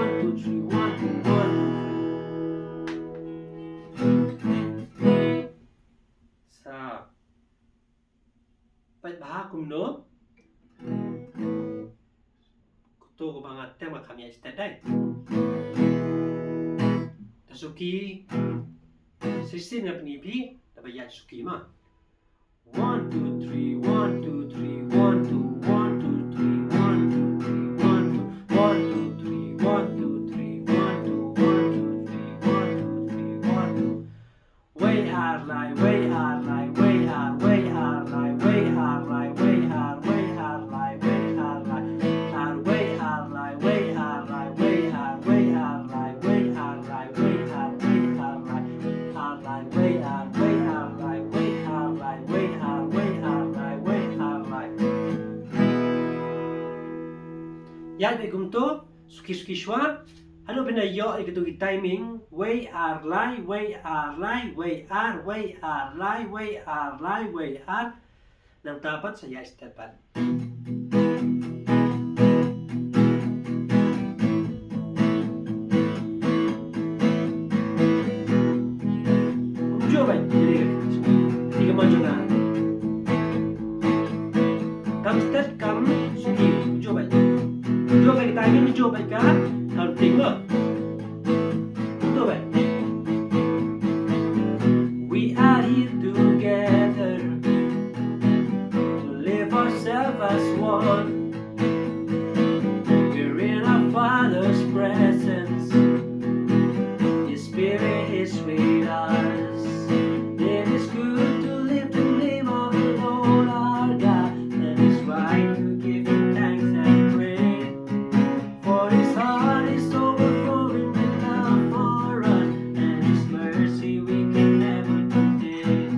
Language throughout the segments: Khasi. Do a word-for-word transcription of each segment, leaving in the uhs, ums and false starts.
one, two, three, one, two, one, two, three. Sa. Peit bha kumno. Kuto ko ba nga tem ka kham ïa stet dai. Ta suki. Sisi nga pini pi. Ta ba ïa suki ma. One, two, three, one, two, three, one, two, one, two, three, one, two, three, one, two, one, two, three, one, two, three, one, two, one, two, three, one, two, three, one, two. Wei ar lai, wei ar lai, wei ar, wei ar lai, wei ar lai, wei ar, wei ar lai, wei ar lai, ar wei ar lai, wei ar lai, wei ar, wei ar lai, wei ar lai, wei ar, wei ar lai, ar lai, wei ar, wei ar lai, wei ar lai, wei ar, wei ar lai, wei ar lai. Ïa dei kumto, suki suki shwa. Hano phin ïoh ïa kito ki timing, wei ar lai, wei ar lai, wei ar, wei ar lai, wei ar lai, wei ar. Nangta pat sa ïaid step pat. Kumjuh bha. Ïa ka mon jong nga. Kam step kam suki. Kumjuh bha. Kumjuh bha ka timing, kumjuh bha ka counting, no? Kumjuh bha. We are here together to live ourselves as one. We're in our Father's presence. His Spirit is with us. It is good to live, to live of the Lord our God. And it's right to give Him thanks and praise. For His heart is overflowing with love for us, and His mercy we can never contain.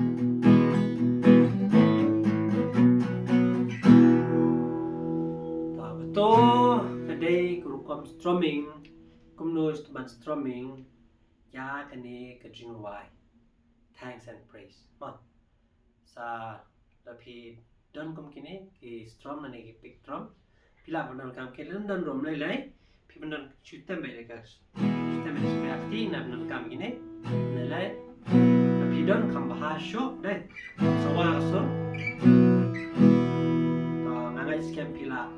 Ta ba to ka dei ka rukom strumming, kumno ban strumming ïa kane ka jingrwai. Thanks and praise. Ma. Sa la phi don kum kine ki strum lane ki pick drum. Phi lah ban don kam ki lum don rum lai lai. Phi ban don shu tem bai lai ka. Shu tem bai lai ka ti na ban don kam kine. Lai lai. La phi don kam bha shuh dei. Sa wa ka sur. Ta nga ngai skhem phi lah.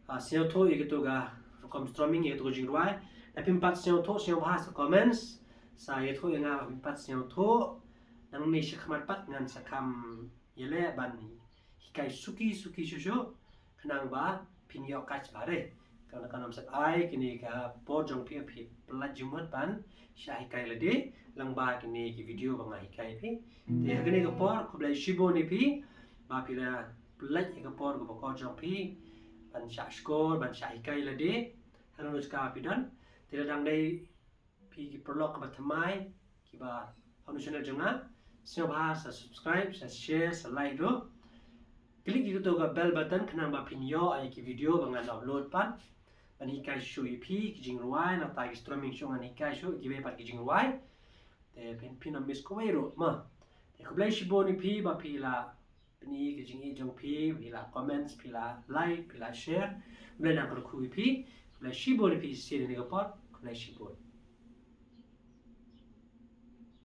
Ah, sngewthuh ïa kito ka rukom strumming ïa kito ka jingrwai. Na phim pat sngewthuh sngewbha sa comments. Sa ïathuh ïa nga phim pat sngewthuh. Nangne shakhmat pat ngan sa kham ïaleh ban hikai suki suki shuh shuh. Khnang ba phin ïoh kai bha re. Kan kan ym sat ai kine ka por jong phi phi pynlait jingmut ban shah hikai lade lyngba kine ki video ba nga hikai phi. Te ha kine ka por khublei shibun ïa phi ba phi la pynlait ïa ka por kaba kor jong phi ban shah shkor ban shah hikai lade. Hano ska phi don. Te la dang dei phi ki paralok kaba thymmai kiba hanu channel jong nga. Sngewbha sa subscribe, sa share, sa like ruh. Click ïa kato ka bell button khnang ba phin ïoh ïa ki video ba ngan upload pat. Ban hikai shuh ïa phi ki jingrwai nangta ki strumming shuh ngan hikai shuh kiwei pat ki jingrwai. Te phin phin ym miss kawei ruh ma. Te khublei shibun ïa phi ba phi la pyni ka jingïeit jong phi, phi la comments, phi la like, phi la share. Khublei nang kyrkhu ïa phi. Khublei shibun ïa phi shisien ïa kane ka por. Khublei shibun.